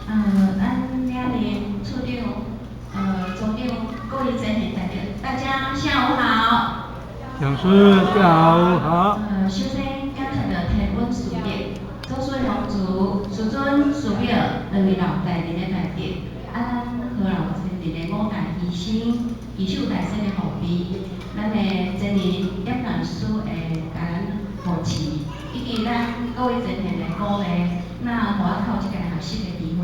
咱兩林處長、總長，各位尊賢代表，大家下午好。講師下午好。首先感謝著天恩師德，祖師皇祖、師尊師表兩位老大人的大德，啊，咱何老前人的五大犧牲、祈守大仙的護庇，咱的真人葉老師會共咱護持，以及咱各位前賢的鼓勵，那予我較有這個學習的機會。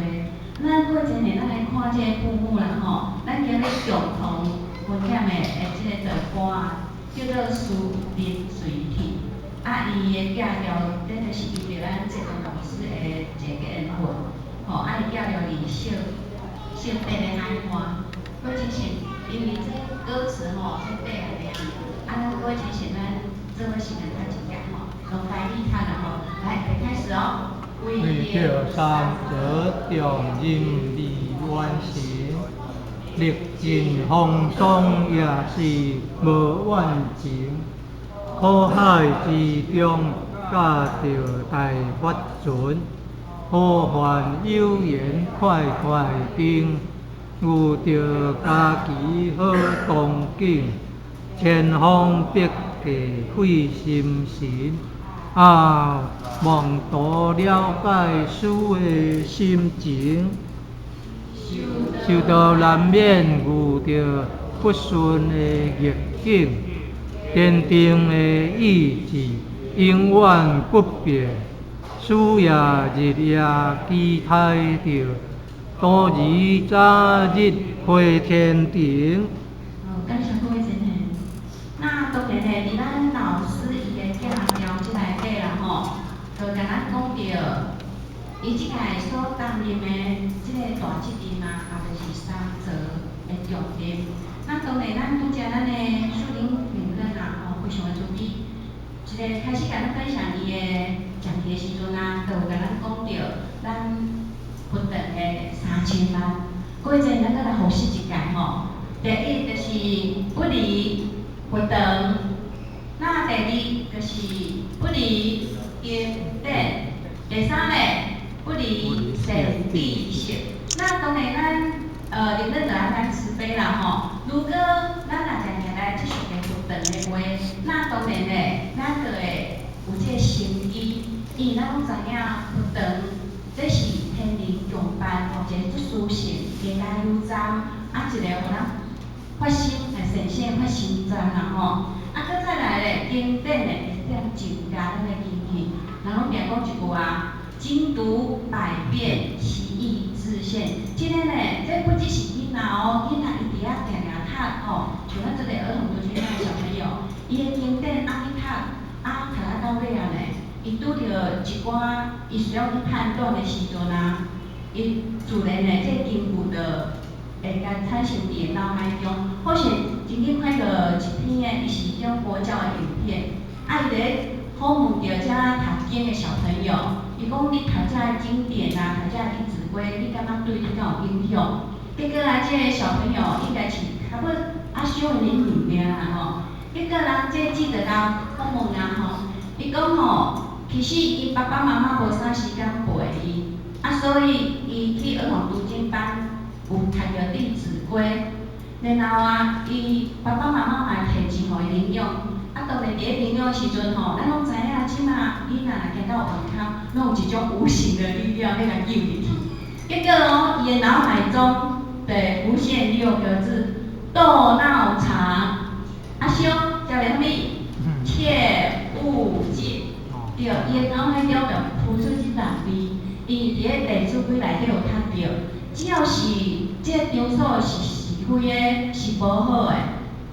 咱各位前賢，咱來看這個布幕啦吼，咱今日共同分享的這個歌啊，叫做《思林隨體》。啊，伊的寄調，這就是因著咱這個老師的一個緣分，吼，啊，伊寄調佇小小白的海岸，各位親像，因為這歌詞吼，這八個字啊，咱各位親像咱做伙先來讀一遍吼，用台語讀啦吼，來，開始哦。為著三澤重任未完成，歷盡風霜也是無怨情。苦海之中駕著大法船，何患有緣快快定，遇著家己好光景，千方百計費心神。啊，妄圖了解師的心情，修道難免遇著不順的逆境，堅定的意志永遠不變，需要日夜期待著，多日早日回天庭。好，感謝各位前賢。那當然咧，佇咱老師伊的寄調這內底啦吼，就共咱講著，伊這屆所擔任的這個大責任啊，也就是三澤的重任。那當然，咱拄才咱的樹林領根啊，吼，非常的慈悲，一個開始共咱分享伊的講題的時陣啊，就有共咱講著咱佛堂的三千萬。各位前賢，咱閣來複習一擺吼。第一就是不離佛堂，那第二就是不離經典，第三咧不離善知識。那當然咱領導就愛咱慈悲啦吼。如果咱若定定來接受個佛堂的話，那當然咧，咱就會有這個心機，因為咱攏知影佛堂這是天人共辦吼，一個足殊勝的加油站，啊，一個予咱發心善生發心站啦吼。啊，閣再來咧，經典咧會當增加咱的根器。人攏定講一句話：精讀百遍，其義自現。這个呢，這不只是囡仔哦，囡仔伊佇遐定定讀吼，像咱這個兒童讀經班的小朋友，伊的經典啊去讀，啊讀啊到尾啊呢，伊拄著一寡伊需要去判斷的時陣啊，伊自然呢，這個經句就會共產生佇伊腦海中。好像曾經看著一篇的，伊是彼種佛教的影片，啊，伊佇咧訪問著遮讀經的小朋友，伊講你讀遮个經典啊，讀遮個弟子規，你感覺對你敢有影響？結果啊，這個小朋友應該是差不多啊小的年齡爾啦吼。結果人這記者共訪問啊吼，伊講吼，其實伊爸爸媽媽無啥時間陪伊，啊，所以伊去兒童讀經班有讀著弟子規，然後啊，伊爸爸媽媽嘛會提錢予伊領養。啊，當然佇咧領養的時陣吼，咱攏知影，這馬囡仔若行到外口，攏有一種無形的力量欲共救入去。結果哦，伊的腦海中就會浮現六個字：鬥鬧場。阿兄叫啥物？切勿近。對，伊的腦海中就浮出這六字，伊佇咧弟子規內底有讀著，只要是這個場所是是非的，是無好的，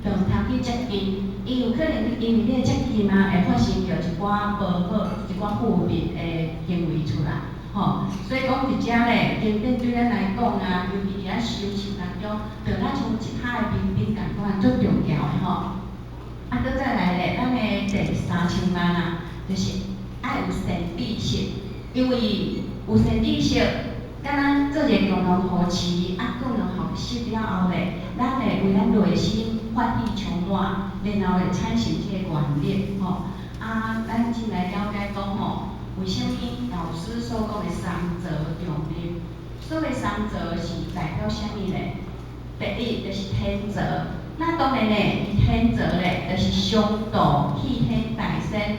就毋通去接近。伊有可能因為你的接近啊，會發生著一寡無好、一寡負面的行為出來，吼。所以講佇遮咧，經典對咱來講啊，尤其佇咱修行當中，就咱像一塔的兵丁仝款，足重要的吼。啊，閣再來咧，咱的第三千萬啊，就是愛有善知識，因為有善知識，佮咱做一個共同護持，啊，共同學習了後咧，咱會為咱內心法喜充滿，然後會產生這個願力，吼。啊，咱進來了解講吼，為啥物老師所講的三澤重任？所謂三座是代表啥物咧？第一就是天座，那當然咧，伊天座咧就是上道去天大仙，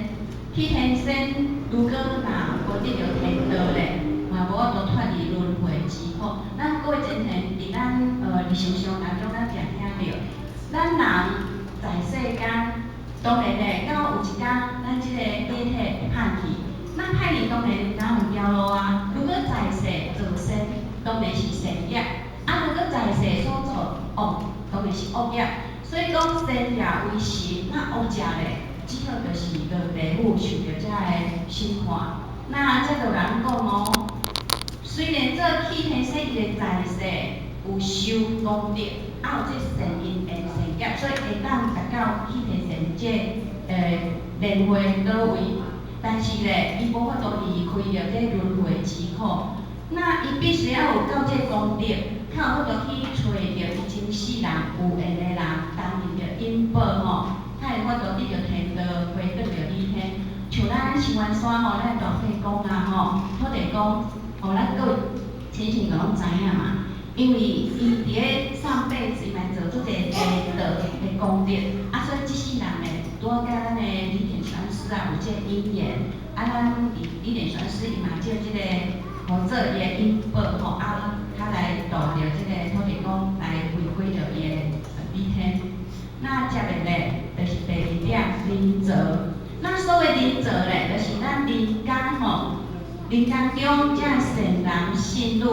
去天仙如果若無得著天道咧，嘛無法度脫離輪迴之苦。咱各位前賢佇咱日常生活當中，咱定聽著，咱人在世間，當然咧，到有一工，咱這個假體會歹去，那歹去當然哪有條路啊？如果在世做善，當然是善業；啊，如果在世所做惡，當然是惡業。所以講善業為神，那惡業咧，只好就是落地府受著這个審判。那這就人講哦，雖然做去天仙伊個在世有修功德，啊有這善因緣善業，所以會當達到去天仙這蓮花倒位。但是咧，伊無法度離開著這輪迴之苦。那伊必須要有夠這功德，較有法度去揣著伊前世人有緣的人，擔任著引寶吼，才會法度得著天道，回轉著理天。像咱清源山吼，咱大伯公啊吼，土地公，吼，咱各位親戚就攏知影嘛。因為伊佇咧上輩子伊嘛做足濟地道的功德，啊，所以這世人咧，拄仔佮咱的李典禪師啊有這個因緣，啊，咱李典禪師伊嘛借這個予做伊的引寶吼，啊，較來度著這個土地公來回歸著伊的理天。那接落咧，就是第二點人座。那所謂人座咧，就是咱人間吼，人間中這善男信女，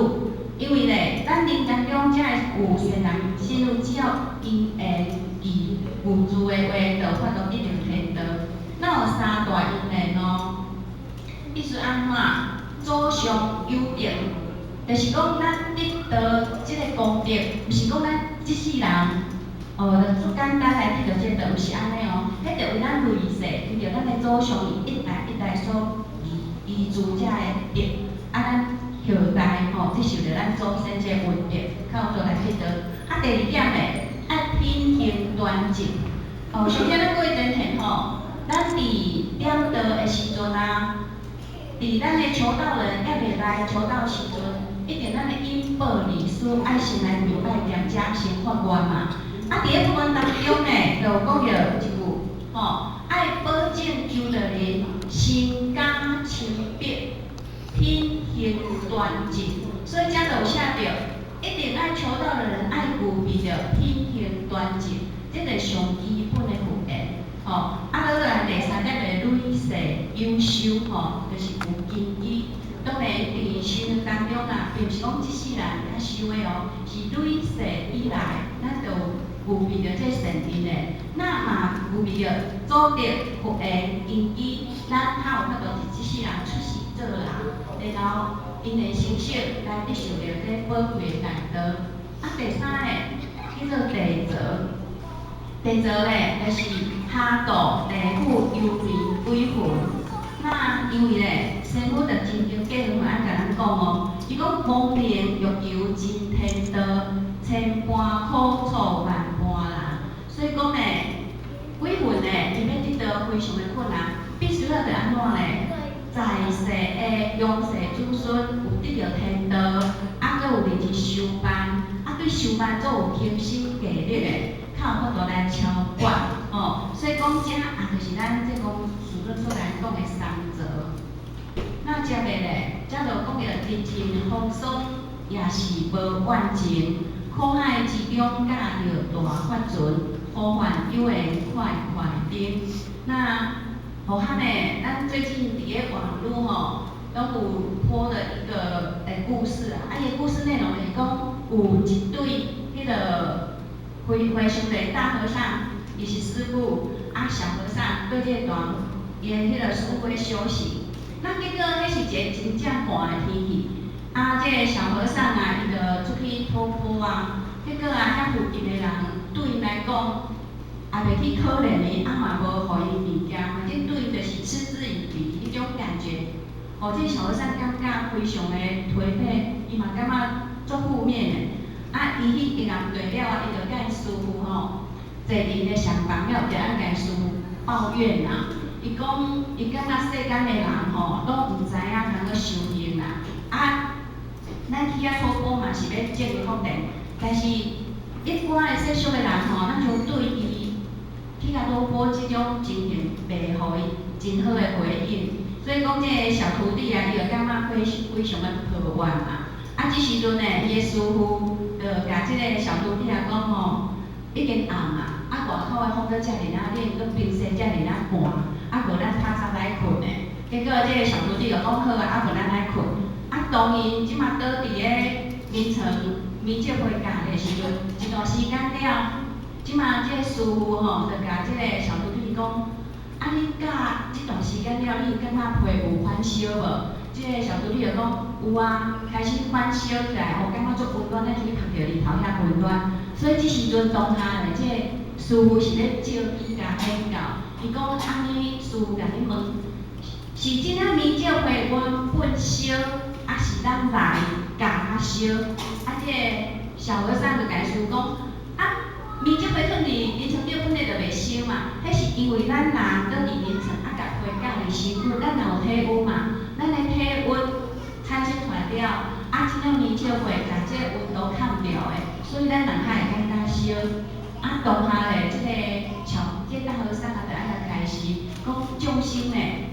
因為咧，咱人間中這有善男信女，只要因緣具具足的話，就有法度得著天道。那有三大因緣哦，意思按怎？祖上有德，就是講咱得到這個功德，毋是講咱這世人哦，就足簡單來得著這個道，毋是按呢哦。彼著為咱累世，為著咱的祖上伊一代一代所遺住這个德，啊，咱後代吼接受著咱祖先這個恩德，較有做來得道。啊，第二點咧，愛品行端正。哦，首先咱各位前賢吼，咱佇點道的時陣啊，佇咱的求道人猶未來求道時陣，一定咱的引寶禮師愛先來跪拜踮遮先發願嘛。啊，佇咧發願當中呢，就有講著一句，吼，愛保證求道人身家清白，品行端正。所以遮就有寫著，一定愛求道的人愛具備著品行端正，這個上基本的條件。吼，啊，閣來第三點的累世有修吼，就是有根基。當然，佇生活當中啊，並毋是講這世人才修的哦，是累世以來，咱就具備著這善因的。那嘛具備著祖德福緣根基，咱較有法度佇這世人出世做人，然後因緣成熟來得受著這寶貴的大道。啊，第三个叫做地座，地座咧就是下道地府幽冥鬼魂。那因為咧，師父就親像過去按共咱講哦，伊講亡靈欲求真天道，千般苦楚萬般難。所以講咧，鬼魂咧，伊欲得道非常的困難，必須要著按怎咧？在世的陽世子孫有得著天道，啊，閣有認真修辦，啊，對修辦做有傾心計力的，較有法度來超拔哦。所以講這啊，就是咱這講師尊所來講的三座。那接下咧，這就講著歷盡風霜也是無怨情，苦海之中駕著大法船，呼喚有緣快快登。那好漢呢，咱最近佇咧網路吼，攏有播了一個故事啊，啊，伊個故事內容就是講有一對彼個和尚的大和尚，伊是師父，啊小和尚對這個大伊的彼個師父修行。那結果彼是一個真正寒的天氣，啊，這個小和尚啊，伊就出去托缽啊，結果啊，遐附近的人對𪜶來講，也袂去可憐伊，啊嘛無予伊物件，反正對伊就是嗤之以鼻彼種感覺。哦，這個小和尚感覺非常的頹廢，伊嘛感覺足負面的。啊，伊去經人對了啊，伊就共師父吼，坐佇𪜶的上房了，就按共師父抱怨啦。伊講，伊感覺世間的人吼，攏毋知影通去修行啦。啊，咱去遐討嘛是欲種福田，但是一般的世俗的人吼，咱就對伊去共魯波這種情形，袂予伊真好的回應。所以講，這个小徒弟啊，伊就感覺非非常的抱怨嘛。啊，這時陣呢，伊的師父就共這个小徒弟啊講吼，已經暗啊，啊外口的風閣遮爾仔冷，閣冰雪遮爾仔寒，啊無咱較早來睏的。結果這个小徒弟就講好啊，啊無咱來睏。啊，當𪜶這馬倒佇个眠床眠石被教的時陣，一段時間了，這馬這个師父吼就共這个小徒弟講：啊，你教這段時間了，你有感覺皮有反燒無？這个小徒弟就講有啊，開始反燒起來，吼，感覺足溫暖，咱去曝著日頭遐溫暖。所以這時陣當下咧，這个師父是咧照伊共研究，伊講按呢，師父共你問，是這領眠石被原本燒，抑是咱來共較燒？啊，這个小和尚就共師父講，啊，眠石被囥佇眠床頂本來就袂燒嘛，彼是因為咱人倒佇眠床啊，共被蓋佇身軀，咱若有體溫嘛，咱的體溫產生出來了，啊，這領眠石被共這個溫度崁掉的，所以咱人較會感覺燒。啊，當下咧，這个小這个大和尚啊，就愛來開示，講眾生咧，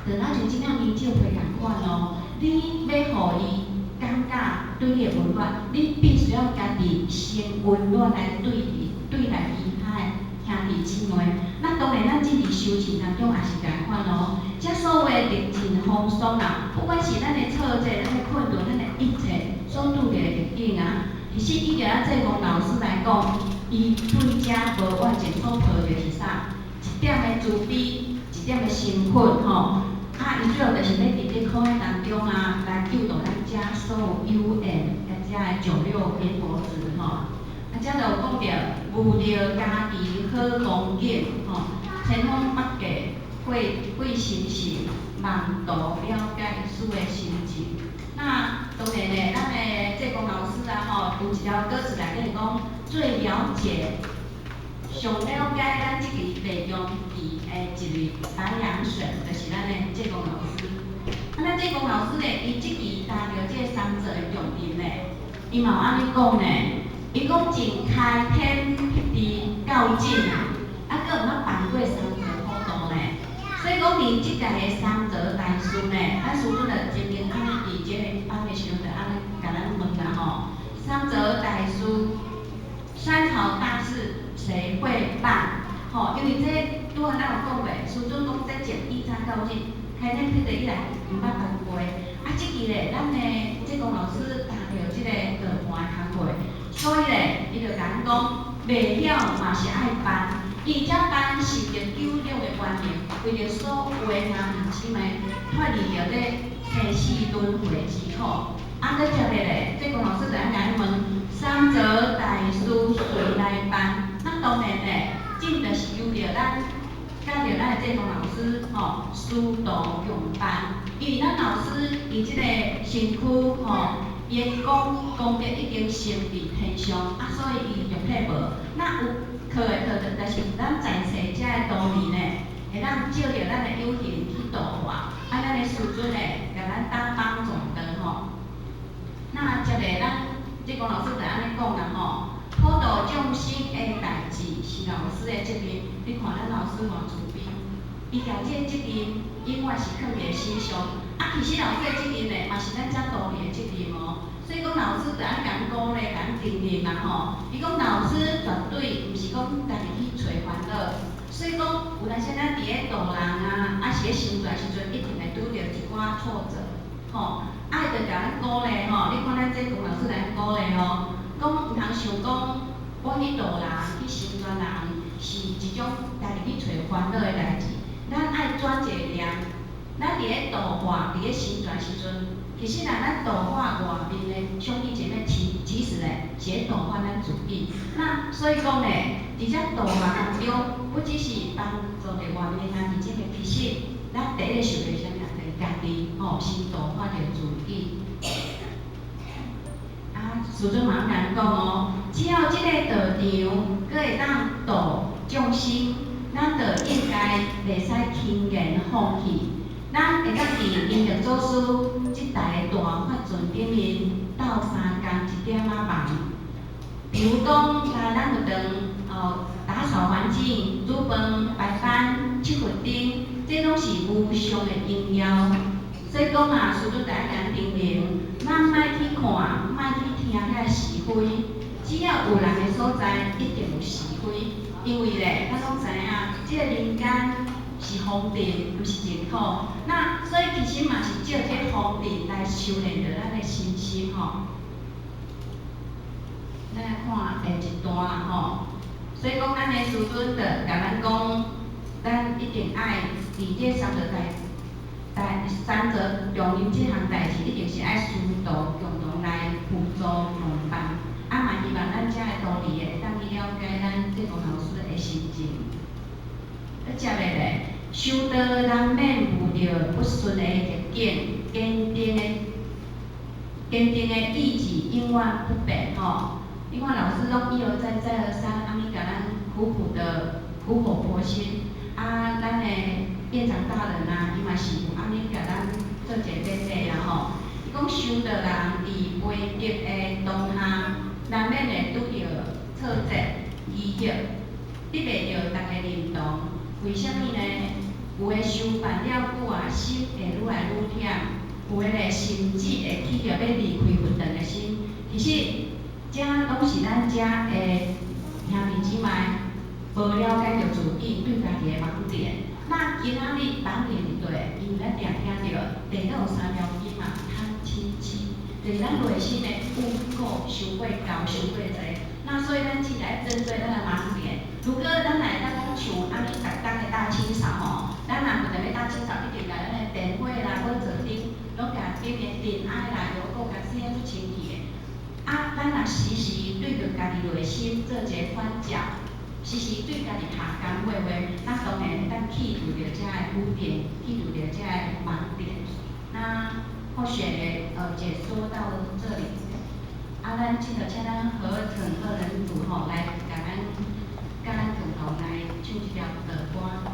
就若像這領眠石被仝款哦，你欲予伊感覺對你的溫暖，你必須要家己先溫暖來對伊對待其他的兄弟姊妹。那當然，咱這佇修行當中也是仝款哦。這所謂歷盡風霜啊，不管是咱的挫折、咱的困頓、咱的一切所拄著的逆境啊，其實以著咱濟公老師來講，伊對遮無怨情所抱著是啥？一點的慈悲，一點的心佛吼。啊，伊主要就是欲佇這苦海當中啊，來救度咱遮所有有緣佮遮的九六閻婆子吼。啊，遮就有講著，悟著家己好光景吼，千方百計會會心事，望度了解師的心情。那當然咧，咱的濟公老師啊吼，有一條歌詞內底講，最了解、上了解咱這支地中旗的一位白楊水，就是咱的濟公老師。啊，咱濟公老師咧，伊這支擔著這个三座的重任咧，伊嘛有按呢講呢。伊講從開天闢地到今啊，啊，閣毋捌辦過三座普渡呢。所以講，佇這屆的三座大事呢，咱師尊就曾經按呢佇這個班的時陣就按呢共咱問啦吼。三座大事，三朝大事誰會辦？吼，因為這拄仔咱有講過，師尊講這從以早到今，開天闢地以來毋捌辦過。啊，這支咧，咱的濟公老師擔著這個道盤的工課。所以咧，伊就共咱講，袂曉嘛是愛辦，伊這辦是著九六的原因，為著所有的兄弟姊妹脫離著這生死輪迴之苦。啊，閣接下咧，濟公老師就按共咱問，三座大事誰來辦？那當然咧，這就是由著咱，佮著咱的濟公老師吼，師徒共辦，因為咱老師伊這個身軀吼，伊的功功德已經成佇天上，啊，所以伊肉體無。那有靠的靠著，但是咱在世遮的道理呢，會當借著咱的有形去度化，啊，咱的師尊呢，共咱擔當總燈吼。那接下咱濟公老師就按呢講啦吼，普度眾生的代誌是老師的責任。你看咱老師偌慈悲，伊共這個責任永遠是囥佇身上。啊，其實老師的責任呢，嘛是咱遮徒兒的責任哦。所以講老師就按共咱鼓勵，共咱承認啦吼。伊講老師絕對毋是講家己去揣煩惱。所以講有當時咱佇咧度人啊，抑是咧成全時陣，一定會拄著一寡挫折，吼。啊，伊就共咱鼓勵吼，你看咱濟公老師來鼓勵哦，講毋通想講我去度人，去成全人，是一種家己去揣煩惱的代誌。咱愛轉一個念，咱佇咧度化，佇咧成全時陣，其實若咱度化外面的兄弟姐妹，其實咧是咧度化咱自己。那所以講咧，佇遮度化當中，不只是幫助著外面的兄弟姐妹，其實咱第一個受著啥物？就是家己吼，先度化著自己。啊，師尊嘛共咱講哦，只要這個道場閣會當度眾生，咱就應該袂使輕言放棄。咱會當佇陰歷祖師這台大法陣頂面鬥相共一點仔忙。比如講，來咱佛堂哦，打掃環境、煮飯、排班、拭佛燈，這攏是無上的榮耀。所以講啊，師尊逐家叮嚀，咱莫去看，莫去聽遐是非，只要有人的所在，一定有是非。因為咧，咱攏知影，這个人間是風塵，毋是淨土。那所以其實嘛是借這個風塵來修煉著咱的身心吼。咱來看下一段吼，所以講咱的師尊就共咱講，咱一定愛佇這三座大大三座重音這項代誌，一定是愛師徒共同來輔助同伴。啊，嘛希望咱遮的徒弟會當去了解咱濟公老師的心情。啊，接落來，修道難免遇著不順的逆境，堅定的意志永遠不變吼。你看老師攏一而再再而三，按呢共咱苦苦的苦口婆心。啊，咱的院長大人啊，伊嘛是有按呢共咱做一个勉勵啦吼。伊講修道人佇未得的當下，難免會拄著挫折、疑惑，得袂著逐家認同。為啥物呢？有的修辦了久啊，心會愈來愈忝；有的咧，甚至會起著欲離開佛堂的心。其實，這攏是咱遮的兄弟姊妹無了解著自己對家己的盲點。那今仔日盲點佇佗？因為咱定聽著地獄有三條筋嘛，貪嗔癡，就是咱內心的污垢傷過厚、傷過濟。那所以咱只來針對咱的盲點。如果咱來當講像按呢逐工的大清掃吼，咱若佛堂欲大清掃，一定共咱的電火啦、寶座頂，攏共頂的塵埃啦、油垢共洗啊足清氣的。啊，咱若時時對著家己內心做一个反照，時時對家己下工夫的話，咱當然會當去除著遮个污點，去除著遮个盲點。那佛學的解說到這裡，啊，咱這個請咱何成二人組吼來共咱，佮咱共同來唱這條道歌。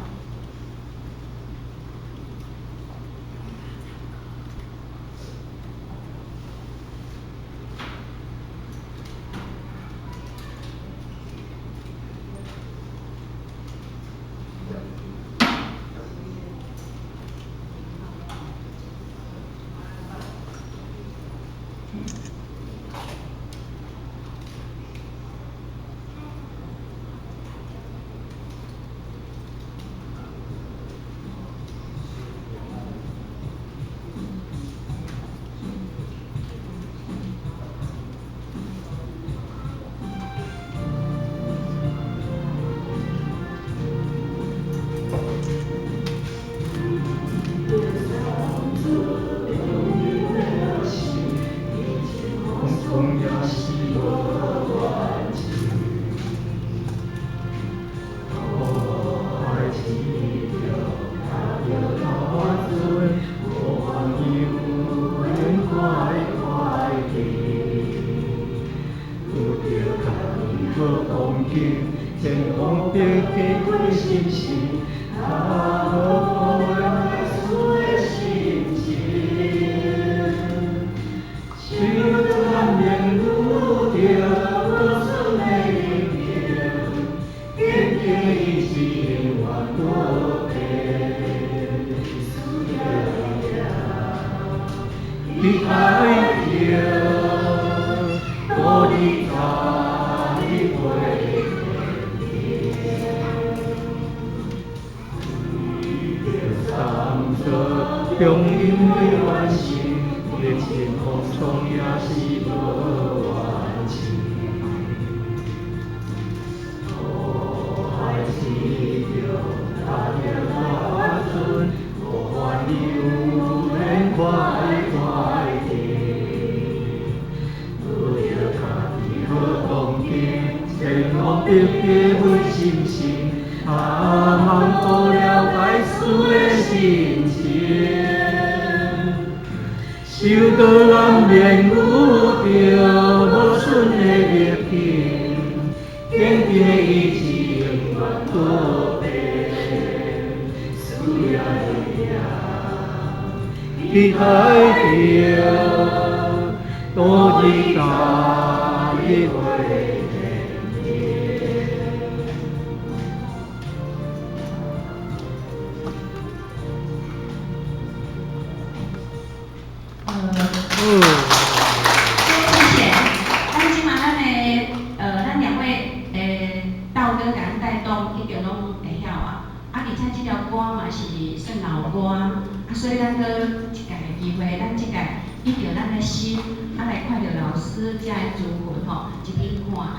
去睇著，多日三日會見。謝謝。咱這馬咱的咱兩位道哥共咱帶動，一定攏會曉啊。啊，而且這條歌嘛是算老歌，啊，所以咱閣一屆的機會，咱這屆依著咱的心，啊來看著老師遮的資訊吼，一邊看。